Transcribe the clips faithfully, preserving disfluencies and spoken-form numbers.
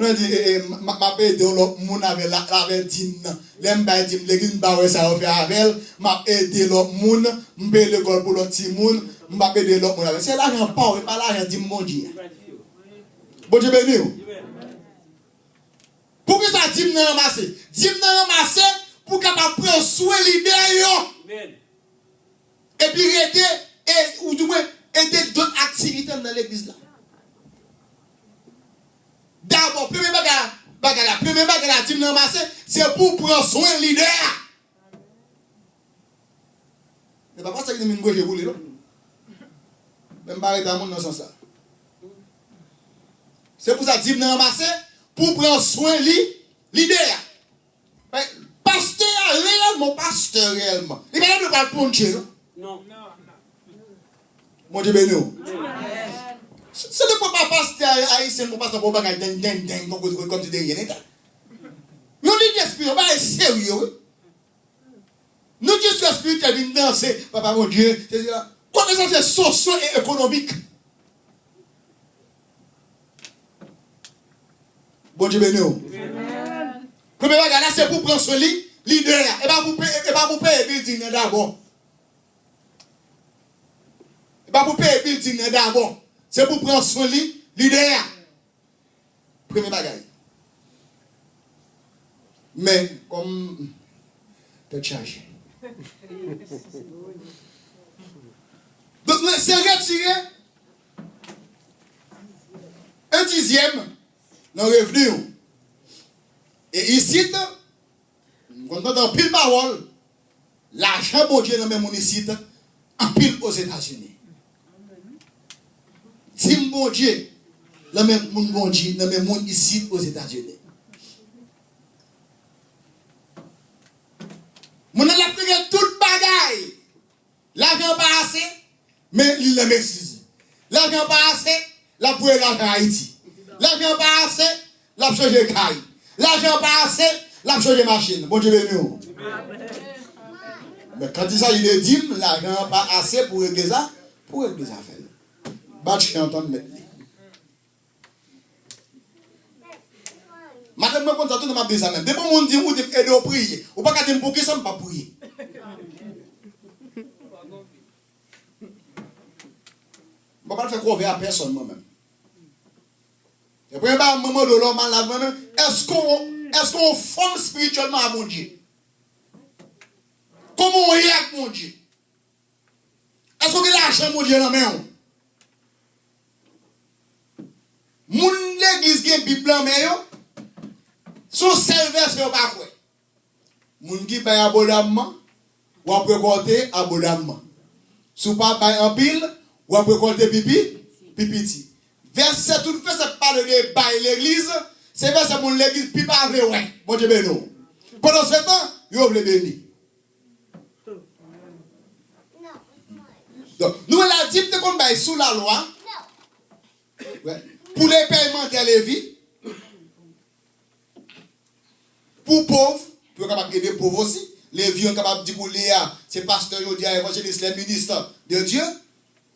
Mwen di, e, e, m, m, m ap ede yon lòt moun avè la, avè dim nan. Lè m bay dim legliz, m pa wè sa yo fè avè l. M ap ede lòt moun, m peye lekòl pou lòt timoun, m ap ede lòt moun avè l. Se lajan pa w, e pa lajan dim Bondye a. Bondye beni w. Poukisa dim nan ranmase? Dim nan ranmase pou w kapab pran swen lidè yo. Epi ede, e, ou di mwen, ede dòt aktivite nan legliz la. Dabò, premye bagay, bagay la, premye bagay la, dim nan ranmase, se pou w pran swen lidè a. Men pa pastè ki te vin gwoje pou li, non. Men m pa rete a moun nan sans sa. Se pou sa dim nan ranmase, pou w pran swen li, lidè a. Pastè a reyèlman, pastè reyèlman. Li pa dwe pral Bondye, non. Non. Bondye beni w. Se, se le papa pastè ayisyen, bon pastè, bon bagay, deng, deng, deng, kòm, kòm, kòm si de ryen neta. Yon lidè espirityèl, bagay serye, wi. Nou jis espirityèl, vin danse, papa Bondye, se sa. Kote sa se sosyo e ekonomik. Bondye beni w. Premye bagay la, se pou pran swen li, lidè a. E pa pou peye, e pa pou peye bilding nan dabò. E pa pou peye bilding nan dabò. Se pou pran swen li, lidè a. Premye bagay. Men, kòm tèt chaje. Donk, mwen, se retire un dixième nan revni w. E isit, m konn tande anpil pawòl, lajan Bondye nan men moun isit, anpil Ozetazini. Dim Bondye nan men moun Bondye, nan men moun isit Ozetazini. Moun nan l ap regle tout bagay. Lajan pa ase, men li nan mesiz. Lajan pa ase, l ap voye lajan Ayiti. Lajan pa ase, l ap chanje kay. Lajan pa ase, l ap chanje machin. Bondye beni w. Men quand il s'agit de dim, lajan an pa ase pou regle sa, pou regle zafè l. Bat chen antann mèt li. Madanm mwen konn sa tou, m ap di sa menm. Depi yon moun di m, ou di m ede w priye. Ou pa ka di m poukisa m p ap priye. M pa pral fè kòve a pèsonn mwen menm. Se premye bagay mwen mande w lè w malad mwen menm, èske w, èske w anfòm espirityèlman a Bondye? Kòman w ye ak Bondye? Èske w gen lajan Bondye nan men w? Moun legliz gen Bib nan men yo, se yon sèl vèsè yo pa kwè. Moun ki bay abondamman, w ap rekòlte abondamman. Si w pa bay anpil, w ap rekòlte pi pi, pi piti. Vèsè, tout vèsè k pale de bay legliz, se vèsè moun legliz pi pa vle wè. Bondye beni w. Pandan se tan, yo vle beni. Donk, nou wè ladim te konn bay sou lalwa. Wè. Pou le pèyman dè Levi. Pou pòv, pou yo kapab ede pòv osi. Levi yo kapab di pou li a, se pastè jodi a, evanjelis, lè minis de Dye.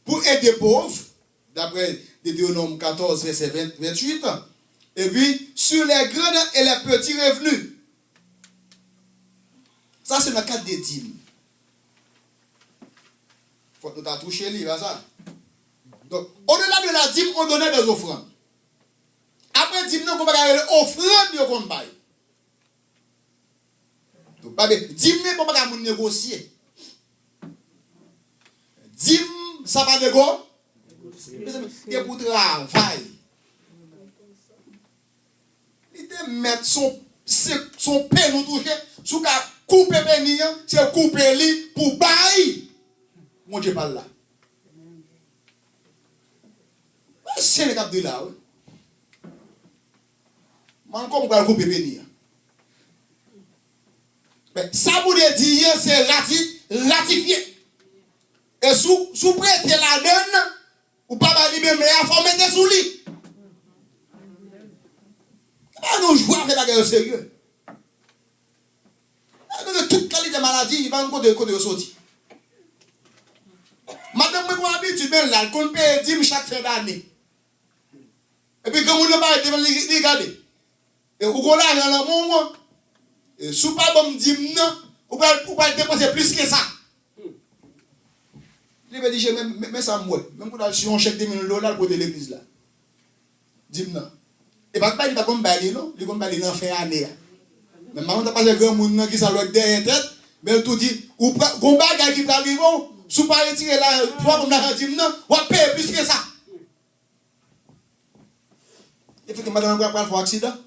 Pou ede pòv, daprè Detewonòm katòz, vèsè ven, venntuit. Epi, sur les grands et les petits revenus. Sa se nan kad de dim. Fòk nou ta touche li, pa sa? Donk, au-delà de la dîme, on donnait des offrandes. Apre dim nan, gon bagay rele ofrann yo konn bay. Donk, pa be, dim nan, gon bagay moun negosye. Dim, sa pa nego, mezanmi, e pou travay. Li te mèt son, se, son peni w touche, si w ka koupe peni an, se koupe li pou bay Bondye pa l la. Men se nèg ap di la, wi. Man, kòman w pral koupe peni an? Men sa Bondye di an, se rati, ratifye. E si w, si w prete ladann, ou pa ba li menm lè a, fò w mete sou li. E pa nou jwe avèk bagay yo serye. Nèg yo gen tout kalite maladi, li pa konn kote, kote yo soti. Madanm mwen gen yon abitid, men la, l konn peye dim chak fen dane. Epi granmoun nan parèt devan li, li gade. E ou gon lajan nan men w, e si w pa ban m dim nan, ou pral, ou pral depanse plis ke sa. Li vle di, men, men, men sa m wè. Menm kou l al si yon chèk de mil dola, l pote legliz la. Dim nan. E pa t bay li, pa t konn bay li, non. Li konn bay li nan fen ane a. Men madanm ta pase granmoun nan ki sa l wè dèyè tèt, men l tou di, ou pra-, gon bagay ki pral rive w, si w pa retire la, twa konn lajan dim nan, w ap peye plis ke sa. Efektivman, madanm nan pral, pral fè yon aksidan.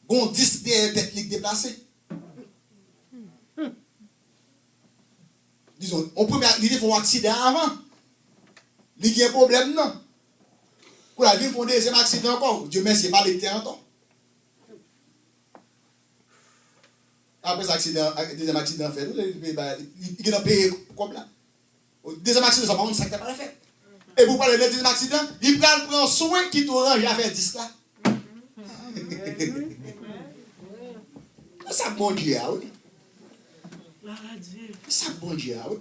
Gon disk dèyè tèt li k deplase. Dizon, yon premye, li te fè yon aksidan avan. Li gen pwoblèm nan. Kou la vin fè yon dezyèm aksidan ankò. Dye mèsi, e pa li ki te antò. Apre sa, aksidan, ak-, dezyèm aksidan fèt, li, li, li, li gentan peye kòb la. Dezyèm aksidan, sa pa konn sa k ta pral fèt. Epi w pale de dezyèm aksidan, li pral pran swen ki tou ranje afè disk la. Se sa k Bondye a, wi. Se sa k Bondye a, wi.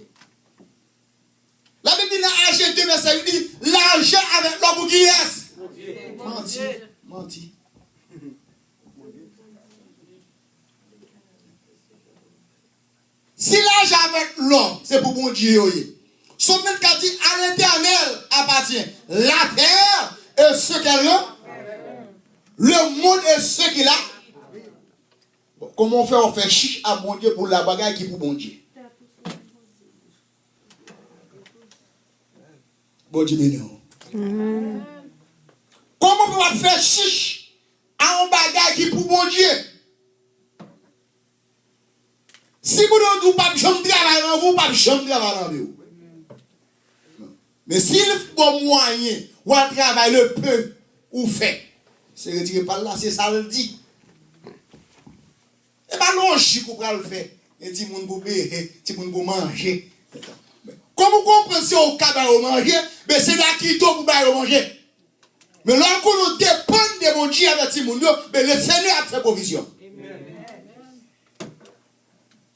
Labib di nan Aje de vèsè uit, li di, lajan avèk lò pou kiyès? Manti, manti. Si lajan avèk lò, se pou Bondye yo ye. Sòm vennkat di, à l'Éternel appartient la terre et ce qu'elle renferme, le monde et ce qu'il a. Bon, kòman w fè, w fè chich a Bondye pou la bagay ki pou Bondye? Bondye beni w. Kòman w ap fè chich a yon bagay ki pou Bondye? Si Bondye di w p ap janm travay nan vi w, p ap janm travay nan vi w. Men si l ba w mwayen, w al travay le peu ou fè. Se retire pa l la, se sa l di. E pa lojik ou pral fè. Gen timoun pou bere, timoun pou manje. Kòm ou konprann se ou k ka ba yo manje, men se dakito pou ba yo manje. Men lè w konnen w depann de Bondye avèk timoun yo, men Lesenyè ap fè pwovizyon.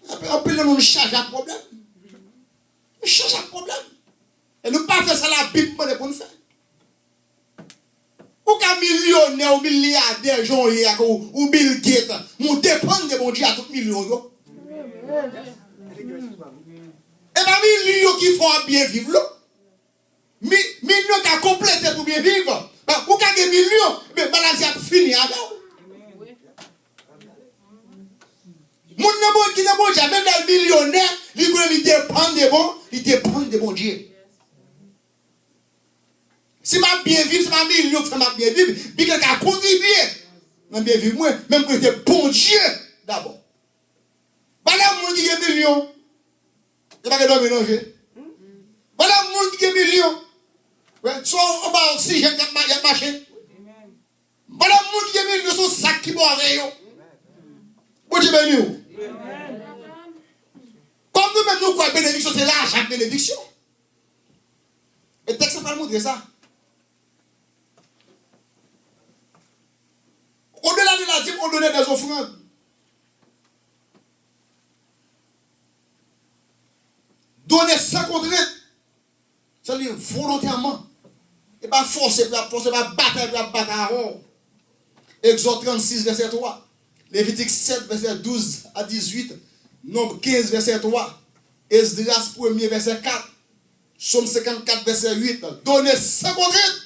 Anpil, anpil nan nou, nou chaje ak pwoblèm. Nou chaje ak pwoblèm. E nou pa fè sa Labib mande pou n fè. Ou ka milyonè, ou milyadè, jan w ye a, ou, ou Bill Gates, men w depann de Bondye a tout milyon w yo. E pa milyon ki fè w ap byen viv, non. Mi-, milyon ka konplete pou byen viv. Ou ka gen milyon, men maladi ap fini avè w. Moun nan Bon-, ki nan Bondye a, menm lè l milyonè, li konnen li depann de Bon-, li depann de Bondye. Si m ap byen viv, se pa milyon k fè m ap byen viv, byen ke l ka kontribye nan byen viv mwen, men m konnen se Bondye dabò. Valè moun ki gen milyon, yo pa gen dòmi nan je. Valè moun ki gen milyon, wè, se anba oksijèn y ap ma-, y ap mache. Valè moun ki gen milyon, se yon sak ki bò ren yo. Bondye beni w. Kòm nou menm nou kwè benediksyon se lajan ak benediksyon. E tèks la pral montre sa. Au-delà de la dîme, on donnait des offrandes. Donner sans contrainte. Sa vle di volontèman. E pa fòse pou y ap fòse, pa batay pou y ap batay avè w. Egzòd trannsis, vèsè twa. Levitik sèt, vèsè douz a dizuit. Nonb kenz, vèsè twa. Esdras premye, vèsè kat. Sòm senkannkat, vèsè uit. Donner sans contrainte.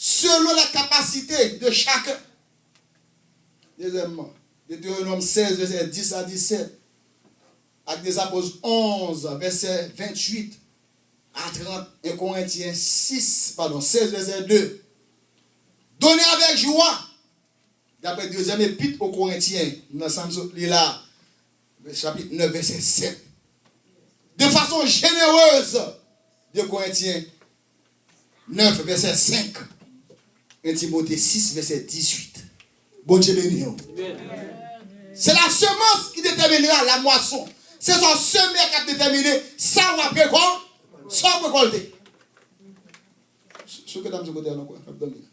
Selon la capacité de chacun. Dezyèmman, Deutéronome seize, vèsè dix à dix-sept, ak Des Apôtres onze, vèsè venntuit à trente, un Corinthiens six, padon, seize, vèsè deux. Donner avec joie, d'après deuxième épître aux Corinthiens, nan sa m sot li la, chapit nèf, vèsè sèt. De façon généreuse, deux Corinthiens nèf, vèsè senk, un Timothée six, vèsè dizuit. Bondye beni w. Se la semence qui déterminera la moisson. Se sa w seme k ap detèmine sa w ap rekò-, sa w ap rekòlte. Sou, sou ke dam sou kote a nan kwen, k ap dòmi.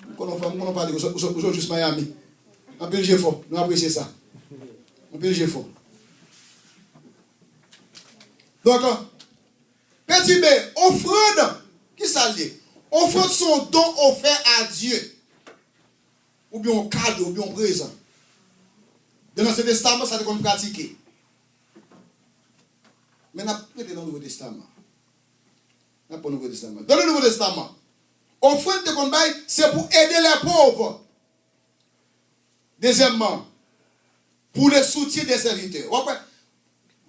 M konnen w fè, m konnen w pale, ou sot, ou sot, ou sot jis Miami. Anpil jefò, nou apresye sa. Anpil jefò. Donk, peti B, ofrann. Ki, Kisa l ye? Ofrann se yon don ofè a Dye. Oubyen yon kado, oubyen yon prezan. Nan Ansyen Testaman, sa te konn pratike. Men n ap rete nan Nouvo Testaman. N ap pran Nouvo Testaman. Dans le Nouveau Testament, ofrann te konn bay, se pou ede lè pov. Dezyèmman, pou le soutien des serviteurs. W ap wè,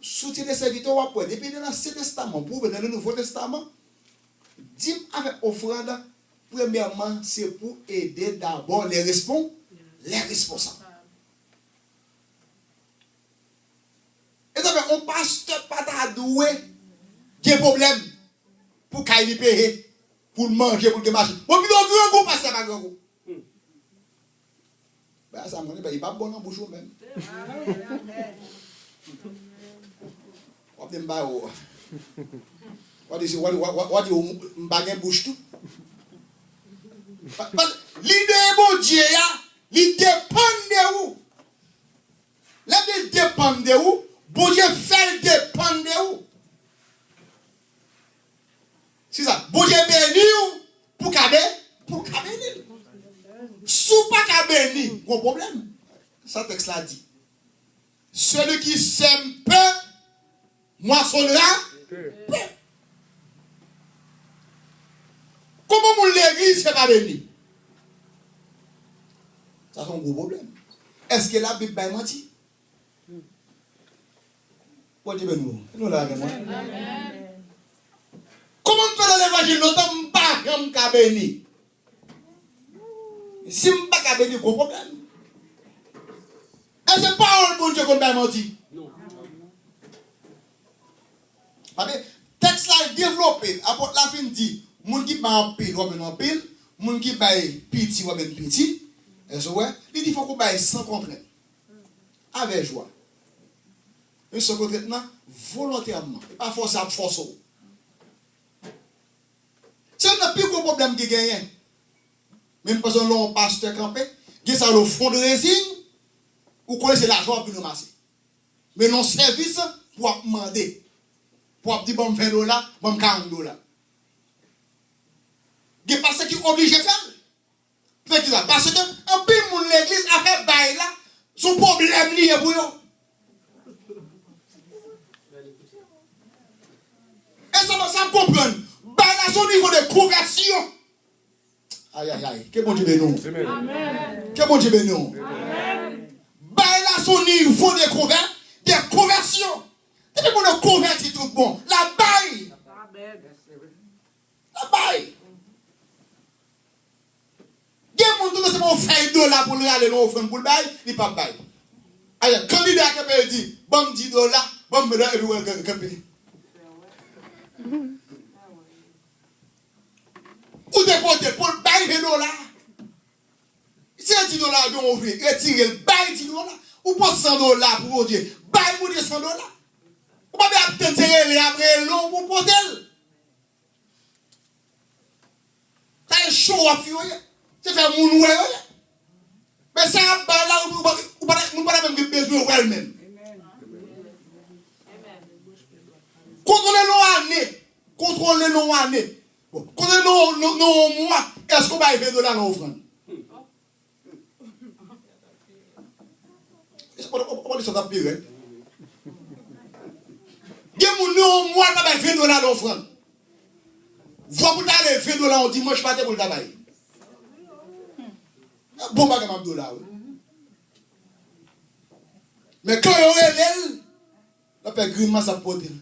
soutien des serviteurs, w ap wè, depi nan Ansyen Testaman, pou w nan le Nouveau Testament, dim avèk ofrann, premyèman, se pou ede dabò les respon-, les responsables. E sa fè, yon pastè pa ta dwe gen pwoblèm pou kay li peye, pou l manje, pou l gen machin. Bon, pito grangou pastè pa grangou. Bagay sa, mwen, li p ap bon nan bouch ou menm. W ap di m pa ou. W ap di, w ap di, w ap, w ap, w ap di, m pa gen bouch tou. Pa, pa, lide Bondye a, li depann de ou. Lè l depann de ou, Bondye fè l depann de ou. Se sa, Bondye beni w pou ka be-, pou ka beni l. Si w pa ka beni, gon pwoblèm. Sa tèks la di. Celui qui sème peu moissonnera peu. Kòman moun legliz fè pa beni? Sa se yon gwo pwoblèm. Èske Labib bay manti? Bondye beni w. Nou la avè mwen. Kòman m fè nan levanjil lontan m pa janm ka beni? Si m pa ka beni, gwo pwoblèm. Èske pawòl Bondye konn bay manti? Paske tèks la devlope, apot la fin di, moun ki bay anpil, w ap jwenn anpil, moun ki bay piti, w ap jwenn piti. Èske w wè? Li di fòk ou bay san kontrent. Avè jwa. Men san kontrent nan, volontèman. E pa fòse ap fòse w. Se youn nan pi gwo pwoblèm ki genyen. Men m panse lè yon pastè kanpe, gen sa yo fundraising, ou konnen se lajan w ap vin ranmase. Men nan sèvis pou w ap mande, pou w ap di, "Ban m ven dola, ban m karant dola." Gen pastè ki oblije fè l. Poukisa? Paske anpil moun legliz afè bay la, se yon pwoblèm li ye pou yo. E sa, sa m konprann. Bay la se yon nivo de konvèsyon. Ayayay, ke Bondye beni w. Ke Bondye beni w. Bay la se yon nivo de konvè-, de konvèsyon. Depi moun nan konvèti tout bon, l ap bay. L ap bay. Gen moun tou se pa yon fèy dola pou l rale nan ofrann pou l bay, li p ap bay. Ayè, kandida kanpe, li di, "Ban m dis dola, ban m ven dola," epi w kanpe. Ou te pote pou l bay ven dola. Se dis dola yo ofri, retire l, bay dis dola. Ou pote san dola pou Bondye, bay Bondye san dola. Ou pa vle ap tann se rele ap rele w pou pote l. Sa e show off yo ye. Se fè moun wè yo ye. Men sa y ap bay la, ou, ou, ou pa, moun pa ta menm gen bezwen wè l menm. Kontwole l yon ane. Kontwole l yon ane. Bon, kontwole l yon, yon, yon mwa. Èske w bay ven dola nan ofrann? Gen moun nan yon mwa l pa bay ven dola nan ofrann. Vwa pou ta ale ven dola yon dimanch maten pou l ta bay. Bon bagay m ap di w la wi. Men kan yo rele l, l ap fè grimas, ap pote l.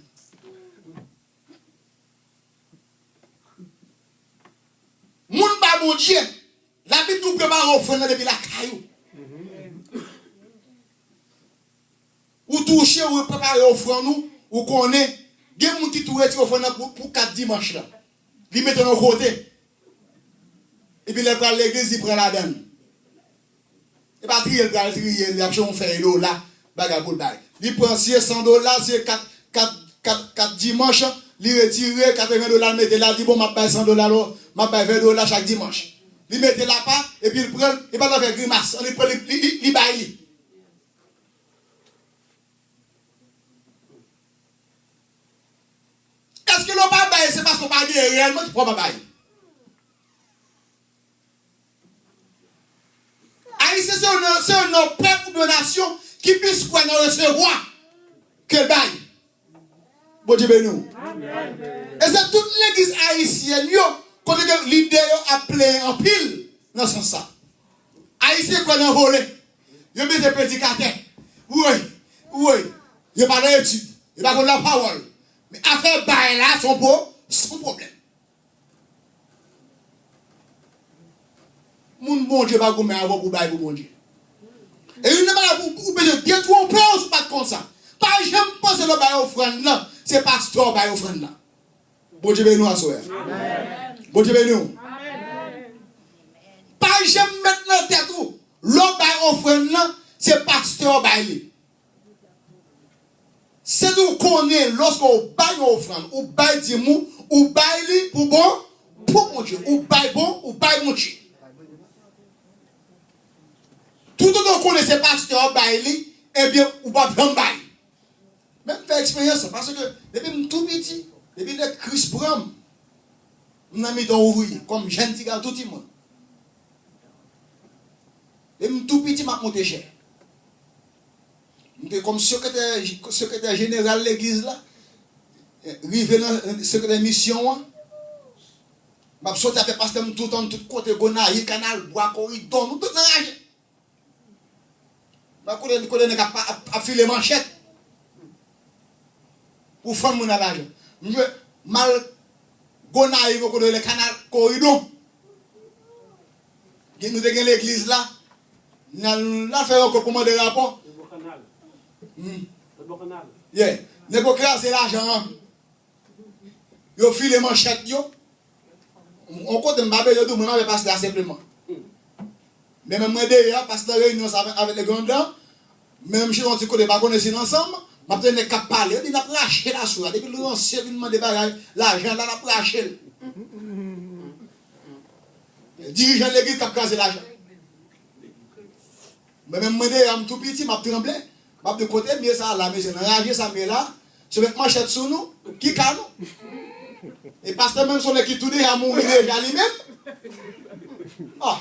Moun pa Bondye, Labib di w prepare ofrann nan depi lakay ou. Ou touche, ou prepare ofrann ou, ou konnen, gen moun ki tou retire ofrann nan pou, pou kat dimanch la. Li mete nan kote. Epi lè l pral legliz, li pran ladan l. E pa triye l pral triye l, li ap chèche yon fèy dola, bagay pou l bay. Li pran, si se san dola, si se kat, kat, kat, kat dimanch, li retire katreven dola, l mete la, li di, "Bon, m ap bay san dola, m ap bay ven dola chak dimanch." Li mete l apa, epi l pran l, li pa t fè grimas, li pran, li, li, li, li bay li. Èske lè w pa bay, se paske pa gen reyèlman ki fò pa bay. Ayisyen se yon, se yon pèp oubyen yon nasyon ki plis kwè nan resevwa ke bay. Bondye beni w. E se tout legliz ayisyèn yo, kote ke lidè yo ap plenyen anpil nan sans sa. Ayisyen kwè nan vole. Yo bezwen predikatè. Woy, woy. Yo pa nan etid. Yo pa konn lapawòl. Men afè bay la, se yon pwo-, se yon pwoblèm. Moun Bondye pa goumen avè w pou bay pou Bondye. E youn nan bagay pou ou bezwen detwonpe w si w pa t konn sa. Pa janm panse lè w bay ofrann nan, se pastè w bay ofrann nan. Bondye beni w aswè a. Bondye beni w. Pa janm met nan tèt ou, lè w bay ofrann nan, se pastè w bay li. Se tou konnen, lòske w bay yon ofrann, ou bay dim ou, ou bay li pou bon, pou Bondye. Ou bay bon, ou bay Bondye. Toutotan w konnen se pastè w bay li, ebyen, ou p ap janm bay. Men m fè eksperyans sa, paske depi m tou piti, depi lè Kris pran m, m nan mitan ouvriye, kòm jèn ti gason, tou timoun. Depi m tou piti, m ap monte chè. M te kòm sekretè, sekretè jeneral legliz la. Rive nan sekretè misyon an, m ap soti avèk pastè m toutan, tout kote, Gonayiv, Kanal Bwa, Koridon, nou tout nan raje. M ap kote, kote nèg ap, ap, ap file manchèt pou fann moun nan lajan. M jwe mal Gonayiv, kote rele Kanal Koridon. Gen, nou te gen legliz la. N al, n al fè rankont pou mande rapò. Hmm. Yeah. Nèg yo kraze lajan an. Yo file manchèt yo. On kote m pa bezwen di w, mwen m avè pastè a senpleman. Men menm mwen deyò, pastè nan reyinyon sa avèk, avèk nèg yo anndan. Men m chita yon ti kote, pa konnen si n ansanm, m ap tande nèg k ap pale, yo di n ap rache l aswè a. Depi l ranse vin mande bagay, lajan la, n ap rache l. Dirijan legliz k ap kraze lajan. Mwen menm mwen deyò, m tou piti, m ap tranble. M ap di kote m ye sa la, mesye, nan raje sa m ye la, si yo met manchèt sou nou, ki ka nou? E pastè menm se yon nèg ki tou deja mouri deja li menm. Ah.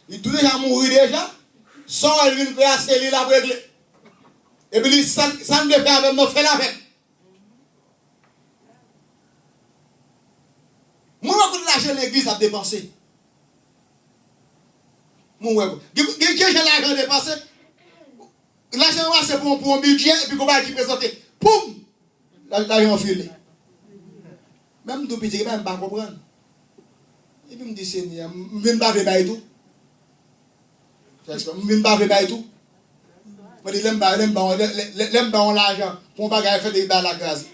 Li tou deja mouri deja. Sa w wè l vin fè a, se li l ap regle. Epi li, sa, sa n vle fè avè m nan, fè l avè m. Mwen wè kote lajan legliz ap depanse. Mwen wè. Gen, gen, gen jan lajan depanse. Lajan ranmase pou, pou yon bidjè, epi gon bagay ki prezante. Poum! La, lajan an file. Men m tou piti, gen bagay m pa konprann. Epi m di, Senyè, m vin pa vle bay tou. Sa eksprè, m vin pa vle bay tou. Mwen di, lè m ba, lè m ba, lè, lè, lè, lè m ba yon lajan pou yon bagay fèt, epi bagay la kraze.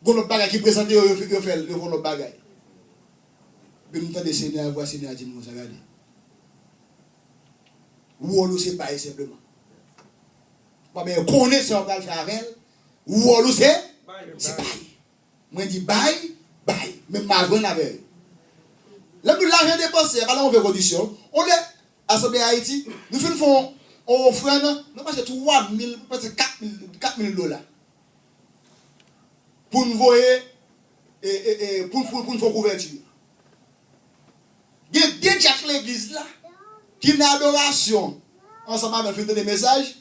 Gon lòt bagay ki prezante yo, yo, yo fè l, yo fè yon lòt bagay. Epi m tande Senyè a vwa, Senyè a di m konsa, gade. Wòl ou se bay senpleman. Ou pa bezwen konnen sa w pral fè avè l. Wòl ou se, se bay. Mwen di bay, bay. Men m pa jwenn avè yo. Lè m di lajan depanse, a pa nan move kondisyon. On lè, Asanble Ayiti, nou fin fè yon, yon ofrann, nou pase twa mil, pase kat mil, kat mil dola. Pou n voye, e, e, e, pou n, pou n, pou n fè yon kouvèti. Gen de dyak legliz la ki nan adorasyon ansanm avè l, fin tande mesaj.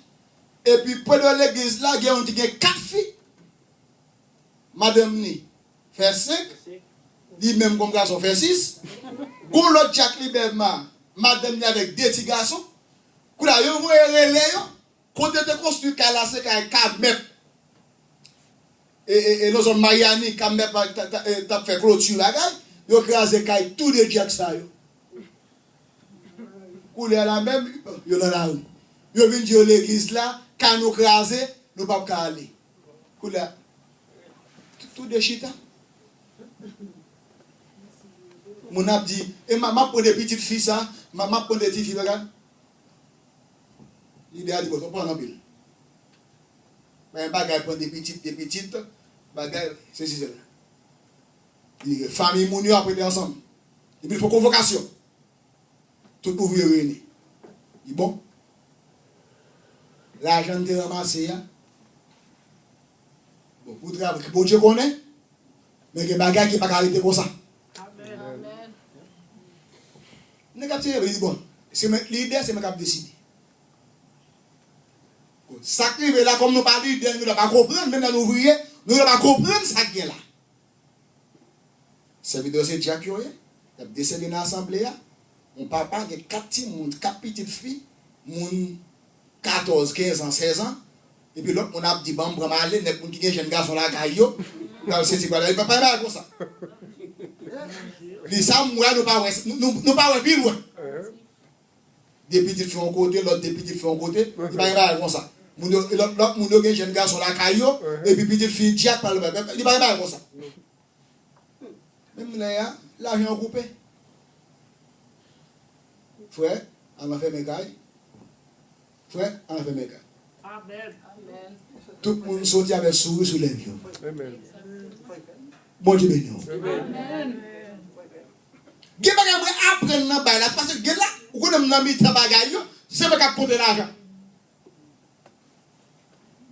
Epi predan legliz la, gen youn ki gen kat fi. Madanm ni fè senk, li menm kòm gason fè sis. Gon lòt dyak li menm, madanm ni avèk de ti gason. Kounye a, yo voye rele yo. Kote yo te konstwi kay la, se kay Kamèp. E, e, e nan zòn Mayani, Kamèp t ap fè kloti bagay. Yo kraze kay tou de dyak sa yo. Kounye a la menm, yo nan lari. Yo vin di yo legliz la, kay nou kraze, nou p ap ka ale. Kounye a, tou, tou de chita. Moun ap di, e m a, m ap pran de pitit fi sa, m a, m ap pran de ti fi bagay. Lidè a di, bon, sa w pran anpil. Men bagay pran de pitit, de pitit, bagay, sesi sela. Li, fanmi moun yo ap rete ansanm. Epi l fè konvokasyon. Tout ouvriye reyini. Li bon. Lajan n te ranmase a. Bon, pou travay, Bondye konnen. Men gen bagay ki pa ka rete konsa. Nèg k ap tire, li di, bon, se mwen k lidè, se mwen k ap deside. Sa k rive la, kòm nou pa lidè, nou pa konprann, menm lè nou ouvriye, nou pa konprann sa k gen la. Sèvitè yo se dyak yo ye, y ap desèvi nan asanble a. Yon papa gen kat timoun, kat pitit fi, moun katòz, kenz an, sèz an, epi lòt moun ap di, "Ban m pran m ale," nèg moun ki gen jèn gason lakay yo, pral sesi, pral, li pa, pa gen bagay konsa. Li sa m wè, nou pa wè, nou, nou, nou pa wè pi lwen. De pitit fi yon kote, lòt de pitit fi yon kote, li pa gen bagay konsa. Moun yo, lòt, lòt moun yo gen jèn gason lakay yo, epi pitit fi dyak pral, li pa gen bagay konsa. Menm lè a, lajan an koupe. Frè, al anfèmen kay. Frè, al anfèmen kay. Tout moun soti avèk souri sou lèv yo. Bondye beni w. Gen bagay mwen aprann nan bay la, se paske gen la, ou konnen m nan mitan bagay yo, se mwen k ap konte lajan.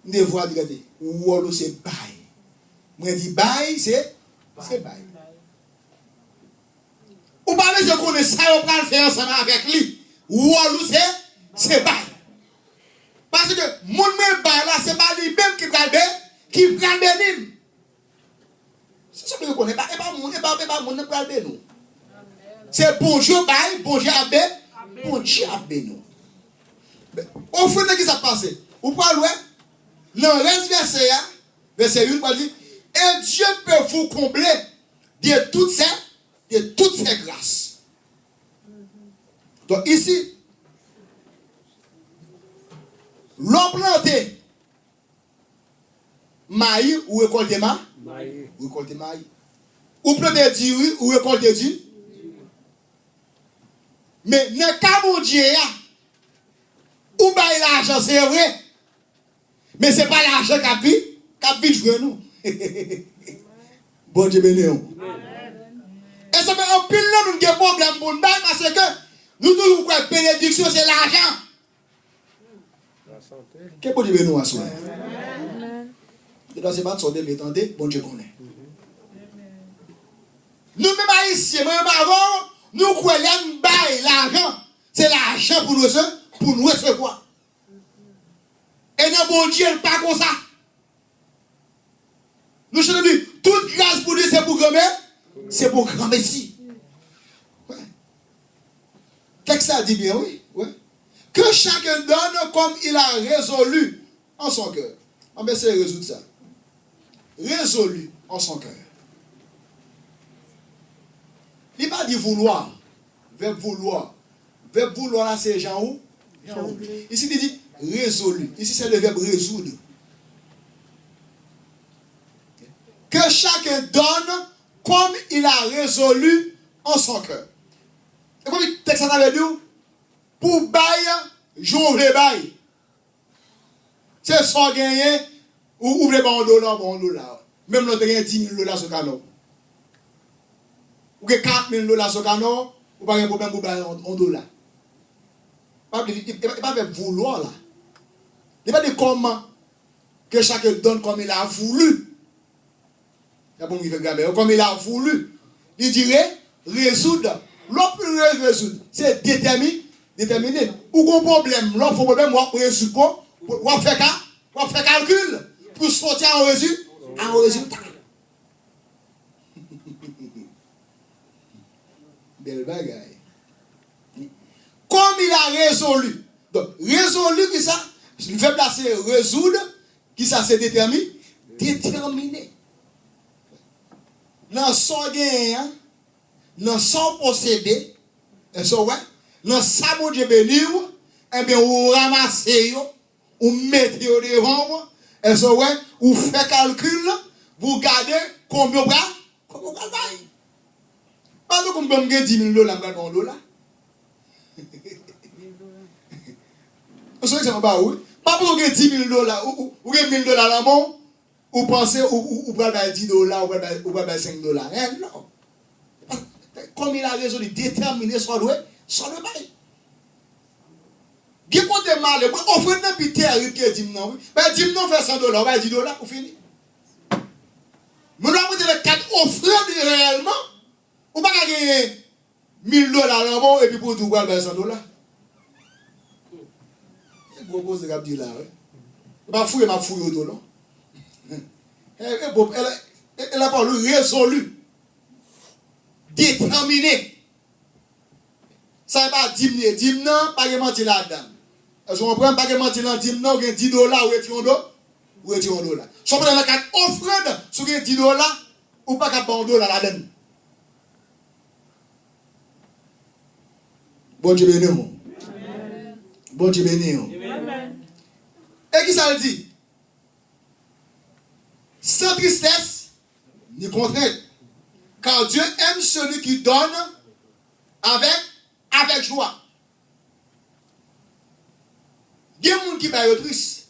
M te vwa di, gade, wòl ou se bay. Mwen di bay, se, se bay. Ou pa bezwen konnen sa yo pral fè ansanm avèk li. Wòl ou se, se bay. Paske moun mwen bay la, se pa li menm ki pral be-, ki pral beni m. Se sa nou konnen, e pa, e pa moun, e pa, e pa moun nan pral beni w. Se Bondye bay, Bondye ap be-, Bondye ap beni w. Ofrann nan ki sa k pase? Ou pral wè, nan rès vèsè a, vèsè uit, pral di, et Dieu peut vous combler de toutes ses, de toutes ses grâces. Donk, isi, lè w plante, mayi, ou rekòlte ma-, mayi. Ou rekòlte mayi. Ou plante diri, ou rekòlte di-, men nan ka Bondye a, ou bay lajan, se vre, men se pa lajan k ap vi-, k ap vin jwenn ou. Bondye beni w. E sa fè anpil nan nou gen pwoblèm pou n bay, paske nou toujou kwè benediksyon se lajan. Ke Bondye beni w aswè. Depi se pa sa w te vle tande, Bondye konnen. Nou menm Ayisyen, mwen menm avè w, nou kwè lè n bay lajan, se lajan pou n rese-, pou n resevwa. E nan Bondye, l pa konsa. Nou chante di, tout gras pou li se pou granme-, se pou granmesi. Wè. Tèks la di byen, wi. Wè. Que chacun donne comme il a résolu en son cœur. Ann eseye rezoud sa. Résolu en son cœur. Li pa di vouloir. Vèb vouloir. Vèb vouloir la, se jan ou, jan ou vle. Isi, li di résolu. Isi, c'est le verbe résoudre. Que chacun donne comme il a résolu en son cœur. E kòman tèks la ta vle di w, pou w bay, jan w vle bay. Se sa w genyen, ou, ou vle ba yon dola, w ba yon dola. Menm lè w te gen di mil dola sou kanè w. Ou gen karant mil dola sou kanè w, ou pa gen pwoblèm pou bay yon, yon dola. Pa bliye, e, e, e pa vèb vouloir la. Li pa di kòman, que chacun donne comme il a voulu. Y a bon ki fè gramè yo, comme il a voulu. Li di re-, rezoud. Lè w re-, rezoud, se detèmi-, detèmine. Ou gon pwoblèm, lè w fè pwoblèm, w ap rezoud ko-, w ap fè ka-, w ap fè kalkil pou soti a yon rezi-, a yon rezilta. Bèl bagay. Comme il a résolu. Donk, résolu, ki sa? Vèb la se rezoud, ki sa se detèmi-, detèmine. Nan sa w genyen an, nan sa w posede, èske w wè? Nan sa Bondye beni w, enben, ou ranmase yo, ou mete yo devan w, èske w wè? Ou fè kalkil pou w gade konbyen w pral, konbyen w pral bay. Pa tankou m, bon, m gen di mil dola, m pral ba w yon dola. Yon sèl egzanp m ba ou, wi. Pa pou w gen di mil dola, ou, ou, ou gen mil dola nan men w, ou panse ou, ou, ou pral bay dis dola, ou pral bay, ou pral bay senk dola. Hein, non. Comme il a résolu, detèmine sa w dwe, sa w dwe bay. Gen kote m ale, mwen, ofrann nan pi terib ke dim nan, wi. Bay dim nan, w fè san dola, w bay dis dola, ou fini. Moun nan mete nan kad ofrann reyèlman, ou pa ka genyen mil dola nan men w epi pou w di w pral bay san dola. Se gwo koze k ap di la, wi. E pa fouye m ap fouye w tou, non. E, e, bon, e, e, e la pawòl rezoli, detèmine. Sa e pa dim li ye. Dim nan, pa gen manti ladan l. Èske w konprann? Pa gen manti nan dim nan, ou gen dis dola, ou retire yon do, ou retire yon dola. Sepandan, nan kad ofrann, si w gen dis dola, ou pa ka bay yon dola ladan l. Bondye beni w. Bondye beni w. E kisa l di? Sans tristesse ni contrainte, car Dieu aime celui qui donne avec, avec joie. Gen moun ki bay yo tris.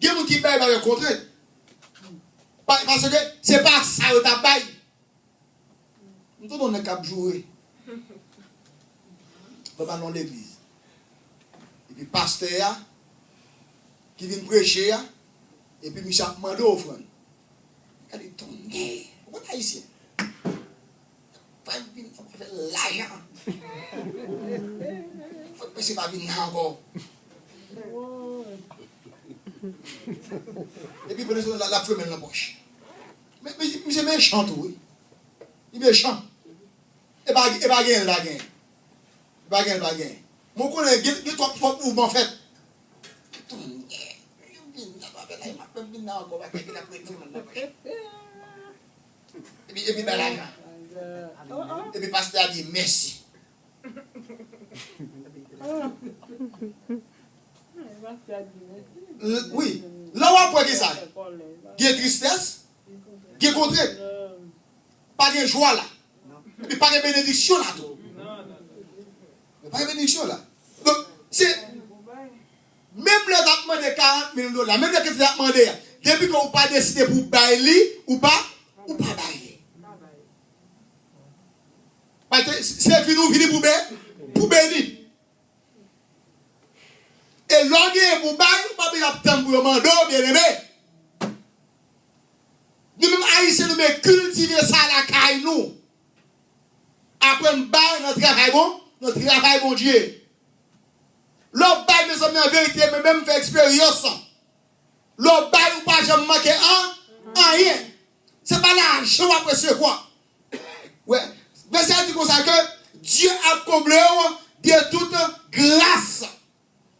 Gen moun ki bay yo avèk kontrent. Pa, paske se pa sa yo t ap bay. M tande yon nèg k ap joure. Bò pa nan legliz. Epi pastè a, ki vin preche a, epi misye ap mande ofrann. Gade tonnè. Ou konn ayisyen. Fè m vin nan afè lajan. Fòk mesye pa vin la ankò. Epi pandan se tan la, l ap fouye men l nan pòch. Men, men, misye mechan tou, wi. Li mechan. E pa, e pa genyen l pa genyen. E pa genyen l pa genyen. Men w konnen, gen, gen twòp, twòp mouvman fèt. Tonnè. Yo vin nan afè la, m ap vin nan ankò, pa kite l ap fouye men l nan pòch. Epi, epi bay lajan. Epi pastè a di mèsi. L-, wi. Lè w ap wè ki sa? Gen tristès, gen kontrent. Pa gen jwa la. Epi pa gen benediksyon la tou. Pa gen benediksyon la. Donk, se, menm lè w t ap mande karant mil dola, menm lè kantite w t ap mande a, depi ke w pa deside pou w bay li, ou pa, ou pa bay li. Paske se vini ou vini pou be-, pou beni. E lè w genyen pou bay, ou pa bezwen ap tann pou yo mande w, byeneme. Nou menm Ayisyen, nou men kiltive sa lakay nou. Aprann bay nan travay bon, nan travay Bondye. Lè w bay, mezanmi, an verite, mwen menm m fè eksperyans. Lè w bay, ou pa janm manke an, anyen. Se pa lajan w ap resevwa. Wè, vèsè a di konsa ke Dye ap konble w de tout gras.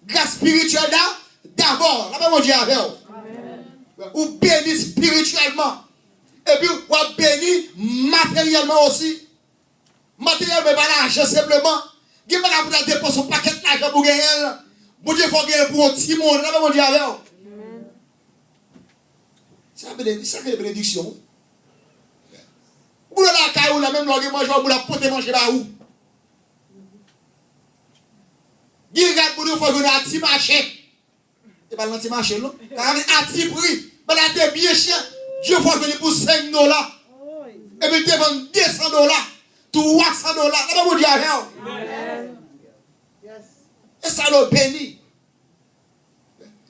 Gras espirityèl da, dabò. Lapè Bondye avè w. Ou beni espirityèlman. Epi w ap beni materyèlman osi. Materyèlman, e pa lajan senpleman. Gen bagay pou ta depanse yon pakèt lajan pou genyen l. Bondye fè w genyen pou yon timoun. Lapè Bondye avè w. Sa bene-, sa rele benediksyon, wi. Ou boule lakay ou la, menm lè w gen manje, ou boule ap pote manje ba ou. Gen rad moun yo fè w jwenn a ti mache. E pa nan ti mache, non. Sa vle a ti pri. Bagay la te byen chè. Dye fè w jwenn li pou senk dola. Epi l te vann de san dola. Twa san dola. Lapè Bondye avè w. E sa yo beni.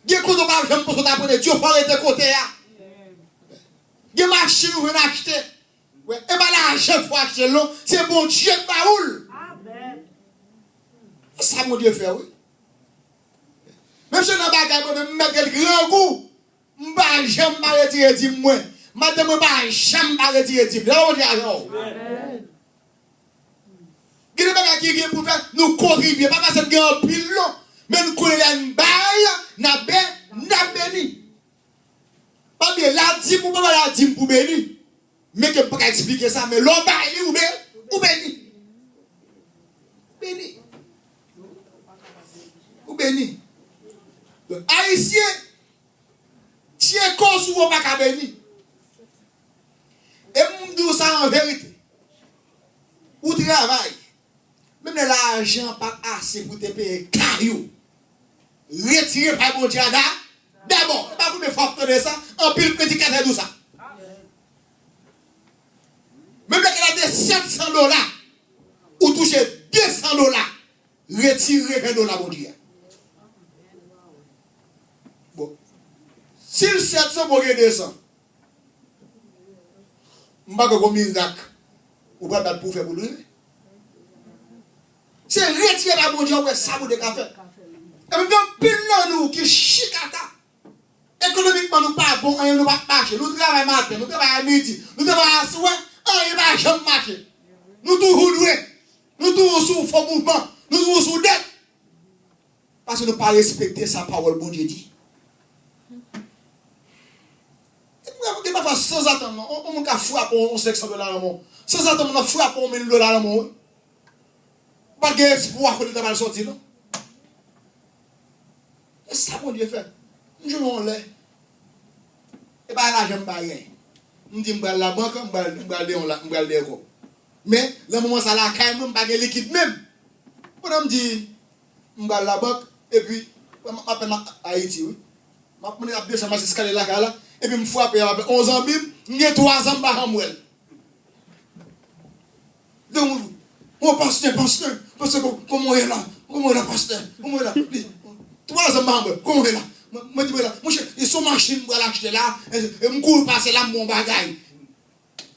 Gen kote w pa janm panse w ta prale, Dye fè w rete kote a. Gen machin ou jwenn achte. Wè, e pa lajan fè w achte l non, se Bondye k ba ou l. E sa Bondye fè, wi. Menm si nan bagay mwen menm, m mèt rele grangou. M pa janm pa retire dim mwen. Madanm mwen pa janm pa retire dim. Lè Bondye avè w. Gen de bagay ki gen pou fè, nou kontribye. Pa paske n gen anpil non, men n konnen lè n bay, n ap be-, n ap beni. Pa bliye, ladim, ou pa ba ladim pou beni. Men ke m pa ka eksplike sa, men lè w bay li, ou be-, ou beni. Beni. Ou beni. Donk, Ayisyen, tcheko sou ou pa ka beni. E m di w sa an verite. Ou travay. Menm lè lajan pa t ase pou te peye kay ou, retire pay Bondye a da-, dabò. E pa premye fwa w ap tande sa, anpil predikatè di w sa. Menm lè kay la te sèt san dola, ou touche de san dola, retire ven dola Bondye a. Bon. Si l sèt san, bon, gen de san. pa gen yon mirak ou pral bat pou w fè pou l rive. Se retire bay Bondye, w wè sa Bondye ka fè. Epi gen anpil nan nou ki chikata. Ekonomikman, nou pa bon, anyen nou pa mache. Nou travay maten, nou travay a midi, nou travay aswè, anyen pa janm mache. Nou toujou dwe. Nou toujou sou fo mouvman. Nou toujou sou dèt. Paske nou pa respekte sa pawòl Bondye di. Gen pafwa, sanzatann, yon, yon moun ka frape yon senk san dola nan men w. Sanzatann, moun nan frape yon mil dola nan men w. Ou pa t gen espwa kote l ta pral sòti, non. E sa Bondye fè. M jwenn yon lè. E pa lajan m pa gen. M di m pral labank, m pral, m pral dèyè yon la, m pral dèyè kòb. Men, nan moman sa lakay mwen, m pa gen likid menm. Pandan m di, m pral labank, epi, m ap, m ap Ayiti, wi. M ap mande ap desann mach eskalye lakay la, epi m frape avèk yon zanmi m, m gen twa zan m pa janm wè l. Donk, oh, pastè, pastè, pastè, kò-, kòman w ye la? Kòman w ye la, pastè? Kòman w ye la? Li, twa zan m pa janm wè l, kòman w ye la? Mwen, mwen di, mwen la, monchè, e se yon machin m pral achte la, e, e m kouri pase la, m bon bagay.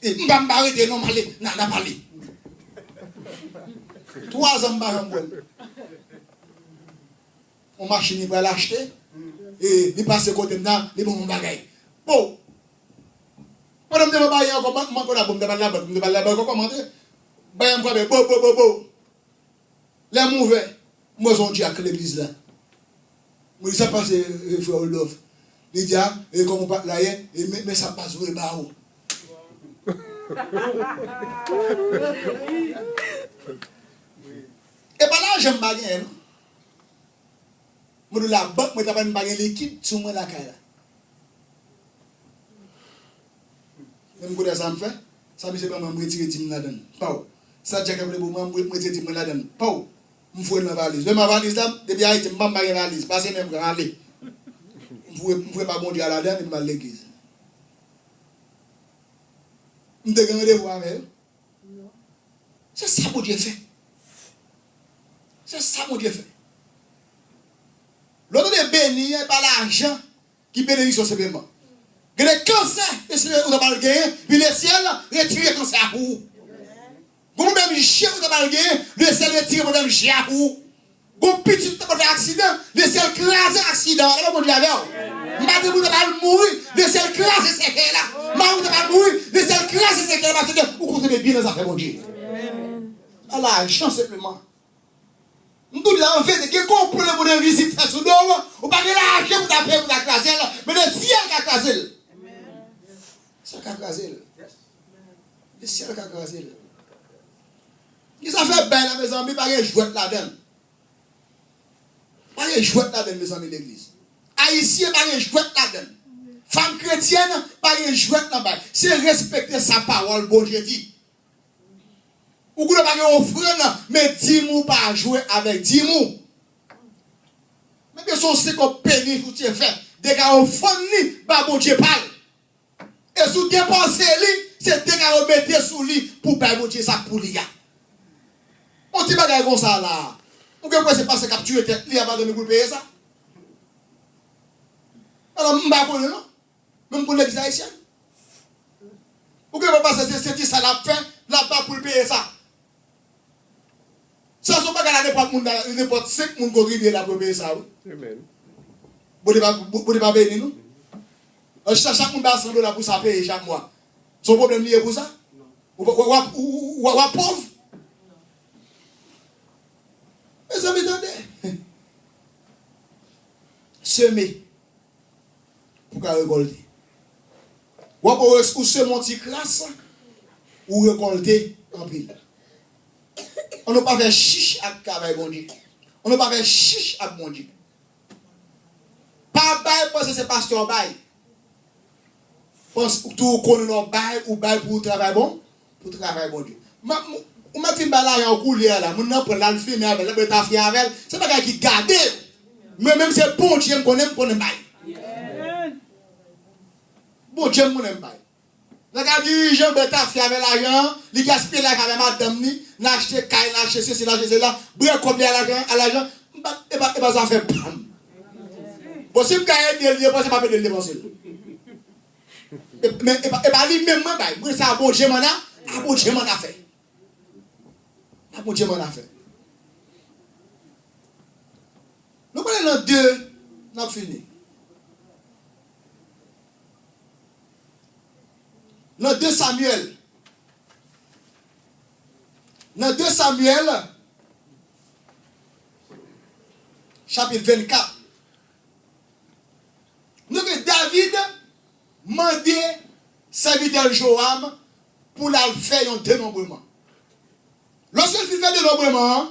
E m pa, m pa rete non, m ale, n a, n a pale. Twa zan m pa janm wè l. Yon machin li pral achte, e li pase kote m nan, li ban m yon bagay. Po! Pandan m te pa bay ankò, m, m ankò la, bon, m te pral labank, m te pral labank ankò, m antre. Bagay m frape, bo, bo, bo, bo. Lè m ouvè, m wè se yon dyak legliz la. Mwen di, sa k pase, e, frè Rodolphe? Li di, a, e, kòm ou pa t la yè, e, men, men sa m pa t vle ba ou. E pa lajan m pa genyen, non. Mwen di w labank, mwen ta bay m pa gen likid sou mwen lakay la. Men m konnen sa m fè. Sa misye ban mwen, m retire di m ladan l. Paw. Sa dyak la vle pou mwen, m retire di m ladan l. Paw. M foure l nan valiz. Lè m a valiz la, depi Ayiti, m pa, m pa gen valiz. Pase men m pran ale. M foure, m foure pa Bondye a ladan l, epi m al legliz. M te gen randevou avè yo. Se sa Bondye fè. Se sa Bondye fè. Lè w tande beni an, e pa lajan ki benediksyon senpleman. Gen de kansè, e se ou ta pral genyen, pi lesyèl retire kansè a pou ou. Gon pwoblèm je ou ta pral genyen, lesyèl retire pwoblèm je a pou ou. Gon pitit ou ta pral fè aksidan, lesyèl kraze aksidan an, lè Bondye avè w. Madanm ou ta pral mouri, lesyèl kraze sèkèy la. Mari ou ta pral mouri, lesyèl kraze sèkèy la, paske ou konsantre byen nan zafè Bondye. Pa lajan senpleman. M tou di la, an verite, gen konplo pou de vizit fè sou do w, ou pa gen lajan pou ta peye pou ta kraze l, men lesyèl ka kraze l. Lesyèl ka kraze l. Lesyèl ka kraze l. Ki zafè bay la, mezanmi, pa gen jwèt ladan l. Pa gen jwèt ladan l, mezanmi, legliz. Ayisyen pa gen jwèt ladan l. Fanm kretyèn pa gen jwèt nan bay. Se respekte sa pawòl Bondye di. Ou konnen pa gen ofrann, men dim ou pa jwe avèk dim ou. Men se yon senk kòb peni ou te fè, dega ofrann li ba Bondye pa l. E si w depanse li, se dega yo mete sou li pou bay Bondye sa k pou li a. Yon ti bagay konsa la, ou gen prensip pastè k ap tiye tèt li a pa gen pou l peye sa. Alò, m pa konnen non. Menm pou legliz ayisyèn. Ou gen pastè se, se ti sa l ap fè, l ap ba pou l peye sa. Sa se yon bagay la nenpòt moun, nenpòt senk moun ko rive la pou yo peye sa, wi. Amen. Bondye pa, Bondye pa beni nou. Sa, chak moun ba san dola pou sa peye chak mwa. Se yon pwoblèm li ye pou sa? Ou, ou, ou, ou, ou, ou ap pòv? Mezanmi, tande. Seme pou ka rekòlte. W ap wè ou seme yon ti kras, ou rekòlte anpil. Ann nou pa fè chich ak travay Bondye. Ann nou pa fè chich ak Bondye. Pa bay panse se pastè w bay. Panse ou tou ou konnen lè w bay, ou bay pou travay bon, pou travay Bondye. M ap, ou mèt fin bay lajan w koulye a la, moun nan pran l al fimen avè l, l ap bwè tafya avè l, se bagay ki gade. Mwen menm se Bondye m konnen, m konnen bay. Bondye m konnen m bay. Nèg la dirije, bwè tafya avè lajan an, li gaspiye lajan avè madanm li, l achte kay, l achte sesi, l achte sela, bwè kòb li a lajan, a lajan. M pa, e pa, e pa zafè pa m. Bon, si m ka ede l depanse, m ap ede l depanse l. E, men, e pa, e pa li menm mwen bay. Mwen, sa Bondye m ann a, a Bondye m ann a fè. A Bondye m ann a fè. Nou prale nan de, n ap fini. Nan de Samyèl. Nan de Samyèl, chapit vennkat. Nou gen David mande sèvitè l Joab pou l al fè yon denonbreman. Lòske l fin fè denonbreman an,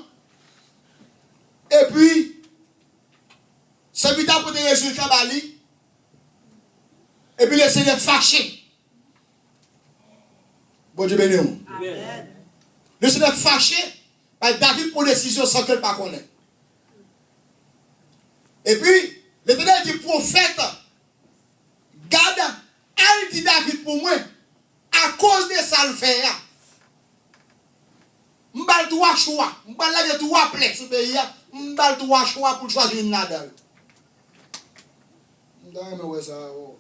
epi sèvitè a pote rezilta ba li, epi Lesenyè fache. Bondye beni w. Amèn. Lesenyè fache, bay David pran desizyon san ke l pa konnen. Epi, Letènèl di pwofèt Gad al di David pou mwen, akoz de sa l fè a, m ba l twa chwa, m pral lage twa plè sou peyi a, m ba l twa chwa pou l chwazi youn ladan yo. M ta renmen wè sa, o.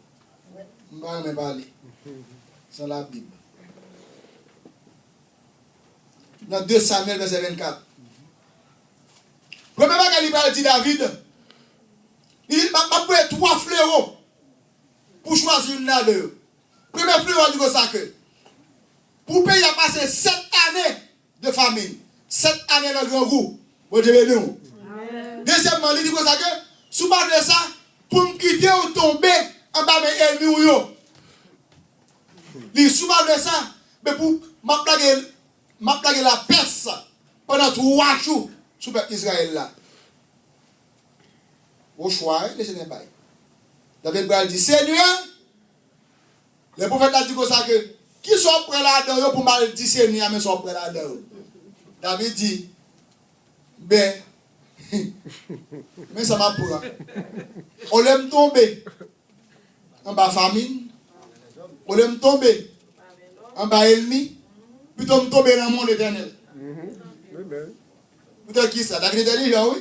M pa renmen pale. San Labib. Nan de Samyèl vèsè vennkat. Premye bagay li pral di David, li di, "M ap, m ap voye twa flewo pou chwazi youn ladan yo." Premye flewo a di konsa ke pou peyi a pase sèt ane de famin, sèt ane nan grangou. Bondye beni w. Amèn. Dezyèmman, li di konsa ke, si w pa vle sa, pou m kite w tonbe anba men ènmi w yo. Li, si w pa vle sa, men pou m ap lage, m ap lage lapès pandan twa jou sou pèp Izrayèl la. Gwo chwa, wi, Lesenyè bay. David pral di, Senyè, lè pwofèt la di konsa ke, "Kisa w ap pran ladan yo pou m al di Senyè a, men sa w ap pran ladan yo?" David di, "Ben, men sa m ap pran. Olye m tonbe anba famin, olye m tonbe anba ènmi, pito m tonbe nan men w, Letènèl." Poutèt kisa? David entèlijan, wi.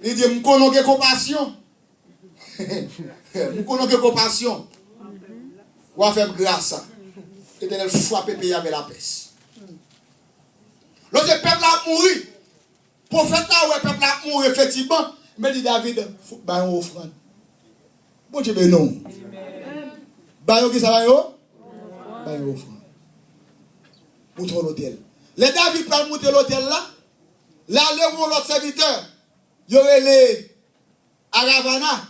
Li di, "M konnen w gen konpasyon." M konnen w gen konpasyon. W a fè m gras. Letènèl frape peyi a avè lapès. Lòske pèp la ap mouri, pwofèt la wè pèp la ap mouri efektivman, men li di David, "Fou, ba yon ofrann." Bondye beni w. Ba yon kisa, ba yon? Ba yon ofrann. Moute yon lotèl. Lè David pral moute lotèl la, l ale yon lòt sèvitè, yo rele Aravana.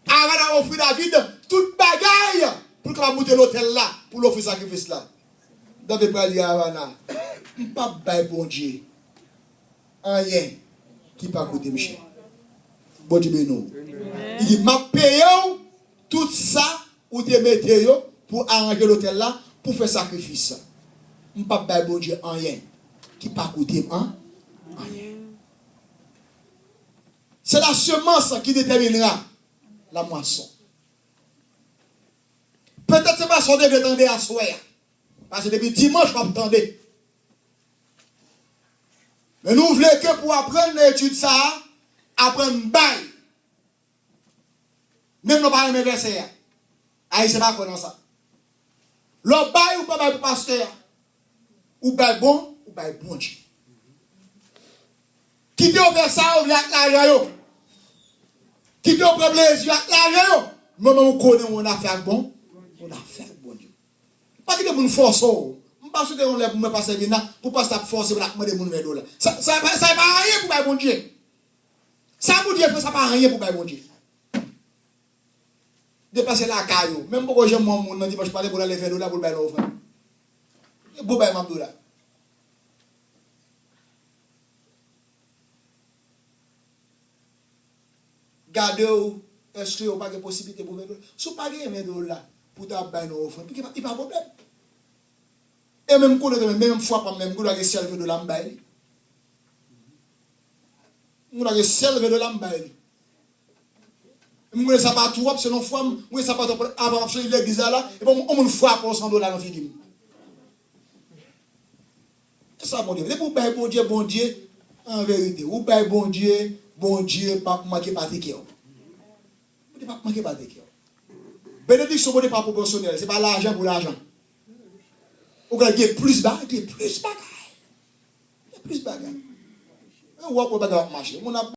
Aravana ofri David tout bagay pou l kapab moute lotèl la, pou l ofri sakrifis la. David pral di Aravana, "M p ap bay Bondye anyen ki pa koute m chè." Bondye beni w. Li di, "M ap peye w tout sa ou te mete yo pou aranje lotèl la, pou fè sakrifis. M p ap bay Bondye anyen ki pa koute m an, anyen." C'est la semence qui déterminera la moisson. Petèt se pa sa w te vle tande aswè a. Paske depi dimanch w ap tande. Men nou vle ke pou aprann nan etid sa a, aprann bay. Menm lè w pa renmen vèsè a. Ayisyen pa kwè nan sa. Lè w bay, ou pa bay pou pastè a. Ou bay bon, ou bay Bondye. Kite yo fè sa yo vle ak lajan yo. Kite yo pran plezi ak lajan yo. Men ou menm ou konnen ou nan afè ak bon, ou nan afè ak Bondye. Pa kite moun fòse w. M pa swete yon lè pou mwen pastè vin la, pou pastè ap fòse moun, ap mande moun ven dola. Sa, sa, sa, sa pa anyen pou bay Bondye. Sa Bondye fè, sa pa anyen pou bay Bondye. Depanse lakay ou. Menm poko janm wè yon moun nan dimanch maten pou l ale ven dola pou l bay nan ofrann. E bon bay m ap dola. Gade w, èske w pa gen posiblite pou ven dola? Si w pa gen ven dola pou w ta ap bay nan ofrann, li pa, li pa pwoblèm. E menm konnen, menm, menm fwa pa m, menm m gen dwa gen sèl ven dola m bay li. M gen dwa gen sèl ven dola m bay li. M konnen sa pa twòp, selon fwa m, m konnen sa pa twòp, avan m ap soti legliz la la, epi yon moun frape yon san dola nan figi m. E sa Bondye vle. Depi w bay Bondye, Bondye, an verite, ou bay Bondye, Bondye p ap manke pate kè w. Bondye p ap manke pate kè w. Benediksyon Bondye pa pwopòsyonèl, se pa lajan pou lajan. Ou gen plis bagay, gen plis bagay. Gen plis bagay. Wè, w ap wè bagay ap mache. Moun ap